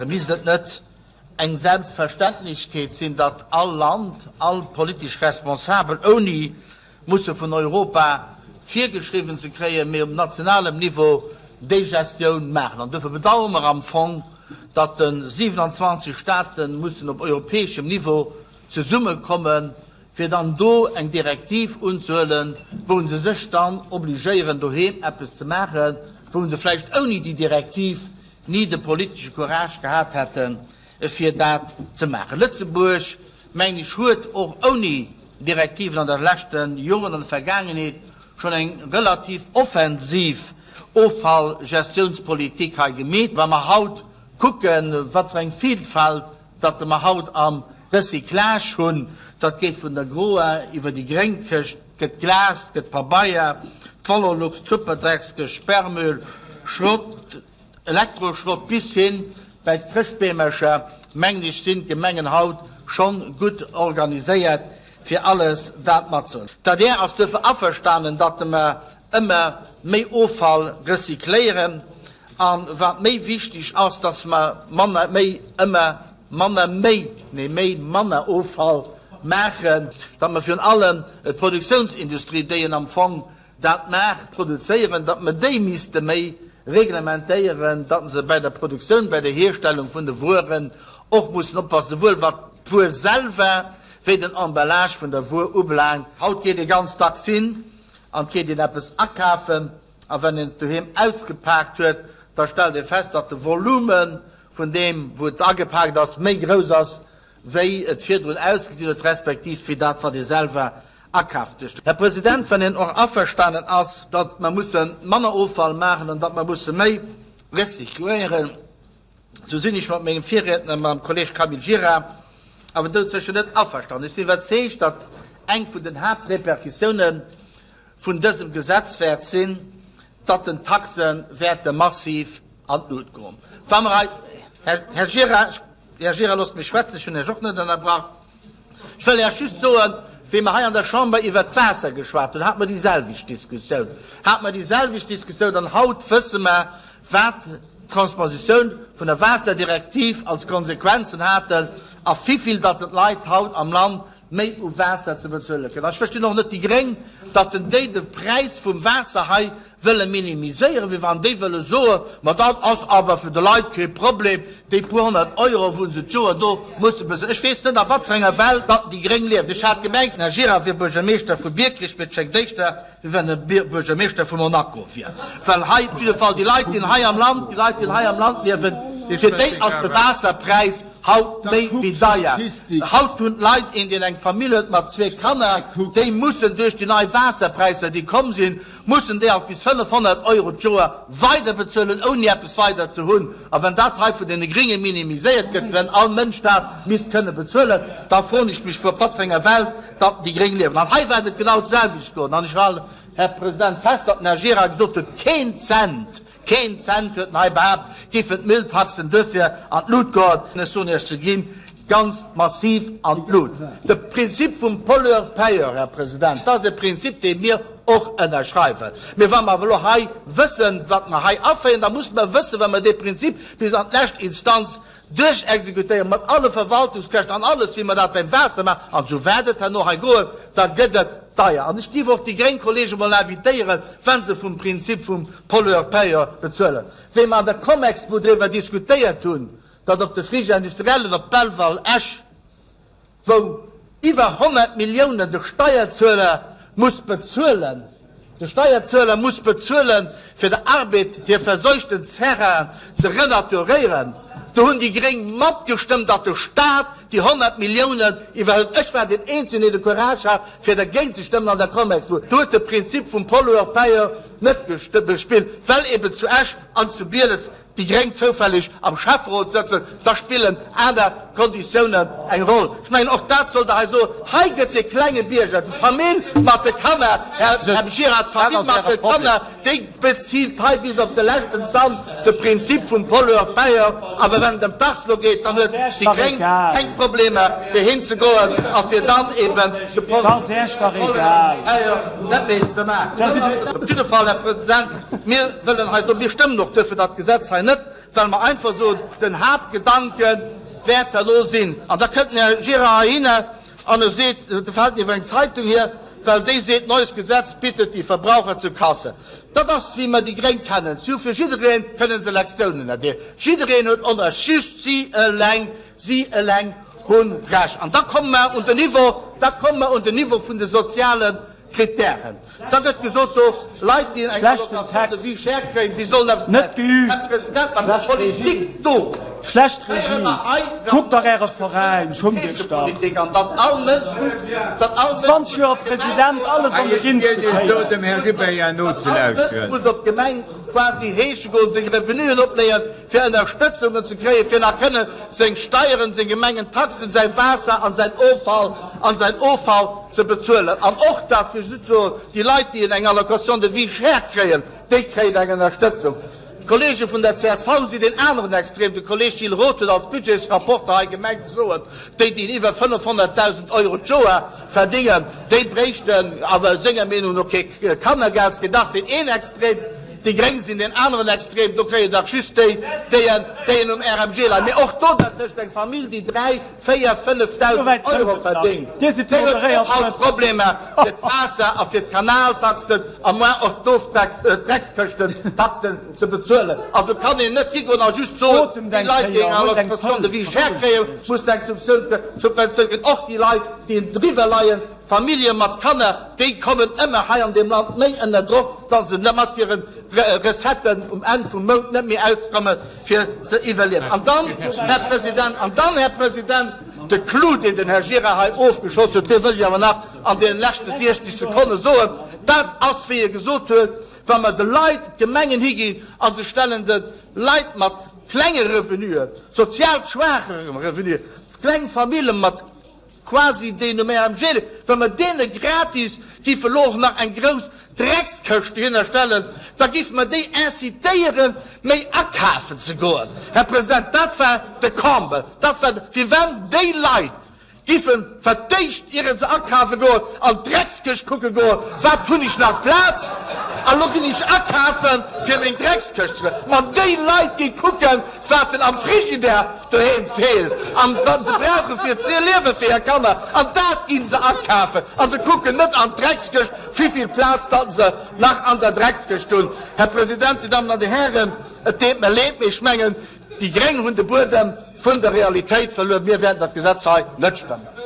Misst et net eng Selbstverständlechkeet sinn, datt all Land, all politesch Responsabel, ouni musse vun Europa virgeschriwwen ze kréien, mee um nationalem Niveau déi Gestioun maachen? An duerfir bedauere mer am Fong, datt de 27 State mussen op europäeschem Niveau zesummekommen, fir dann do eng Direktiv unzehuelen, wou se sech dann obligéieren, doheem eppes ze maachen, wou se vläicht ouni déi Direktiv ni de politesche Courage gehat hätten, fir dat ze maachen. Lëtzebuerg, mengen ech, huet och ouni Direktiven an de leschte Joren, an der Vergaangenheet schonn eng relativ offensiv Offallgestiounspolitik hei gemeet. Wa mer haut kucken, wat fir eng Vielfalt datt mer haut am Recyclage hunn, dat geet vun der groer iwwer déi gréng Këscht, gëtt Glas, gëtt Pabeier, d'Valorlux, d'Superdreckskëscht, Sperrmüll, Schrott, Elektroschrott bis hin bäi d'Chrëschtbeemercher, mengen ech, sinn d'Gemengen haut schonn gutt organiséiert fir alles dat matzehuelen. D'adr ass duerfir averstanen, datt mer ëmmer méi Offall recycléieren an wat méi wichteg ass, datt mer manner méi ëmmer manner méi, nee méi manner Offall maachen, datt mer virun allem d'Produktiounsindustrie, déi en am Fong dat maacht, produzéieren, datt mer déi misste méi reglementéieren, datt se bäi der Produktioun, bäi der Hierstellung vun de Wueren och mussen oppassen, souwuel wat d'Wuer selwer wéi den Emballage vun der Wuer ubelaangt. Haut geet ee ganz dacks hin an et geet een eppes akafen a wann een et doheem ausgepaakt huet, da stellt ee fest, datt de Volume vun deem, wou et agepaakt ass, méi grouss ass, wéi et virdrun ausgesinn huet, respektiv wéi dat, wat ee selwer akaaft huet. Här President, wann een och averstanen ass, datt mer musse manner Offall maachen an datt mer musse méi recycléieren, Sou sinn ech mat mengem Virriedner, mam Kolleg Camille Gira, awer dozwëschen net averstanen. Ech sinn iwwerzeegt, datt eng vun den Haaptrepercussioune vun dësem Gesetz wäert sinn, datt den Taxe wäerte massiv an d'Lut goen. Wa mer hei, Här Gira, Här Gira, loosst mech schwätzen, ech hunn Iech och net ënnerbrach. Ech wëll Iech just soen, wéi mer hei an der Chamber iwwert d'Waasser geschwat hunn, hate mer déi selwecht Diskussioun, hate mer déi selwecht Diskussioun. An haut wësse mer, wat d'Transpositioun vun der Waasserdirektiv als Konsequenzen haten a wivill datt d'Leit haut am Land méi u Waasser ze bezuele kënnen. An ech verstinn och net déi Gréng, datt déi de Präis vum Waasser hei wëlle minimiséieren, wéi wann déi wëlle soen, ma dat ass awer fir de Leit kee Problem, déi puer 100 Euro, wou se d'Joer do musse bezuelen. Ech weess net, a wat fir enger Welt datt déi Gréng liewen. Ech hat gemengt, den Här Gira wier Buergermeeschter vu Biekerich, mee et schéngt éischter, wéi wann e Buergermeeschter vu Monaco wier, well hei op jidde Fall déi Leit, déi hei am Land, déi Leit, déi hei am Land liewen, fir déi ass de Waasserpräis haut méi wéi deier. Haut hunn d'Leit, een deen eng Famill huet mat zwee Kanner, déi mussen duerch déi nei Waasserpräisser, déi komm sinn, mussen déi alt bis 500 Euro d'Joer weider bezuelen, ouni eppes weider ze hunn. A wann dat hei vun deene Gringe minimiséiert gëtt, wéi wann all Mënsch dat misst kënne bezuelen, da froen ech mech, op wat fir enger Welt datt déi Gréng liewen. An hei wäert et genau d'selwecht goen. An ech halen, Här President, fest, datt den Här Gira gesot huet, keen Cent, keen Cent, huet en hei behaapt, géifen d'Mülltaxen duerfir an d'Lut goen. Ech soen Iech, se ginn ganz massiv an d'Lut. De Prinzip vum Pollueur-payeur, Här President, dat ass e Prinzip, dee mir och ënnerschreiwen. Mee wa mer awer elo hei wëssen, wat mer hei aféieren, da mussen mer wëssen, wa mer dee Prinzip bis an d'lescht Instanz duerchexekutéieren, mat alle Verwaltungskäschten an alles, wéi mer dat beim Waasser maachen, an esou wäert et herno hei goen, da gëtt et deier. An ech géif och déi gréng Kollege mol invitéieren, wa se vum Prinzip vum Pollueur-payeur bezuelen, wéi mer an der Comexbu driwwer diskutéiert hunn, datt op de Friches industriellen op Belval, Esch, wou iwwer 100 Milliounen de Steierzueler muss bezuelen, de Steierzueler muss bezuelen, fir der Arbed hir verseuchten Terrainen ze renaturéieren, do hunn déi Gréng matgestëmmt, datt de Stat déi 100 Milliounen iwwerhëlt. Ech war deen Eenzegen, deen de Courage hat, fir dergéint ze stëmmen an der Comexbu. Do huet de Prinzip vum Pollueur-payeur net gespillt, well eben zu Esch an zu Bieles déi Gréng zoufälleg am Schäfferot sëtzen, da spillen aner. Konditiounen eng Roll. Ech mengen, och dat sollt Der hei soen. Hei gëtt de klenge Bierger, d'Famill mat de Kanner, Här Gira, d'Famill mat de Kanner, déi bezilt hei bis op de leschten Cent de Prinzip vum Pollueur-payeur. Awer wann et ëm d'Arslo geet, dann huet déi Gréng keng Problemer fir hinzegoen a fir dann eben de Pollueur-payeur net méi ze maachen. Op jidde Fall, Här President, mir wëllen hei soen, mir stëmmen och duerfir dat Gesetz hei net, well mer einfach soen, den Haaptgedanke wäert herno sinn, an da kënnt den Här Gira heihinner an e seet, do fält mir iwwer eng Zeitung hier, well déi seet, Neues Gesetz bittet die Verbraucher zur Kasse. Dat ass, wéi mer déi Gréng kennen. Si hu fir jidderee kënne se Lektiounen erdeelen. Jiddereen huet Onrecht, just si eleng, si eleng hu Recht. An da komme mer un den Niveau, da komme mer un den Niveau vun de soziale Krittären. Da gëtt gesot do, Leit, déi eng Allocation de vie chère kréien, déi sollen eppes Net geübt. Här President, wat Schlecht Politik Regie. do? Schlecht Féiere Regie. mer hei Kuckt dach Äre Veräin, schummt Iech dach. Politik an, datt all Mënsch muss, datt all Mënsch 20 Joer President, alles an de Ginz gekéiert. Dem Här Ribéier datt all Mënsch muss op d'Gemeng quasi heesche goen, seng Revenuen opléien, fir Ënnerstëtzungen ze kréien, fir nach kënne seng Steieren, seng Gemengentaxen, säi Waasser an säin Offall an säin Offall ze bezuelen. An och dat, fir just ze soen, déi Leit, déi eng Allocation de vie chère kréien, déi kréien eng Ënnerstëtzung. D'Kollege vun der csv sinn deen aneren Extrem. De Kolleg Gilles Roth huet als Budgetsrapporter hei gemengt ze soen, déi, déi iwwer 500.000 Euro d'Joer verdingen, déi bréichten awer senger Meenung no kee Kannergeld. Dat ass deen een Extrem. Déi Gréng sinn deen aneren Extrem, do kréien dach just déi, déi en, déi en um RMG leien. Mee och do dertëscht eng Famill, déi 3, 4, 5.000 Euro verdéngt, déi huet och haut Problemer fir d'Waasser a fir d'Kanaltaxen a moi och d'Ofdrecks, d'Dreckskëschtentaxen ze bezuelen. Also kann een net higoen a just soen, déi Leit, déi eng Allocation de vie chère kréien, mussen eng Subventioun kréien. Och déi Leit, déi driwwer leien, Famillje mat Kanner, déi kommen ëmmer hei an deem Land méi ënner Drock, datt se net mat hire Recetten um Enn vum Mount net méi auskomme fir ze iwwerliewen. An dann, Här President, an dann, Här President, de Clou, deen den Här Gira hei ofgeschoss huet, dee wëll ech awer nach an deenen leschte 60 Sekonne soen, dat ass, wéi e gesot huet, wa mer de Leit, d'Gemengen higinn a se stellen de Leit mat klenge Revenuen, sozial schwaache Revenuen, kleng Famille mat quasi deen um RMG, wa mer deene gratis géife elo och nach eng grouss Dreckskëscht dohinner stellen, da géife mer déi incitéieren, méi akafen ze goen. Här President, dat war de Comble, dat war de, wéi wann déi Leit géife fir d'éischt, iere se akafe goen, an d'Dreckskëscht kucke goen, Wat hunn ech nach Plaz? A lo ginn ech akafen, fir meng Dreckskëscht ze fëllen. Ma déi Leit gi kucken, wat en am Frigidaire doheem feelt an wat se brauche fir ze liewen fir hir Kanner, an dat gi se akafen a se kucken net an d'Dreckskëscht, wivill Plaz datt se nach an der Dreckskëscht hunn. Här President, Dir Dammen an Dir Hären, et deet mer leed, mee ech mengen, déi Gréng hunn de Buedem vun der Realitéit verluer. Mir wäerten dat Gesetz hei net stëmmen.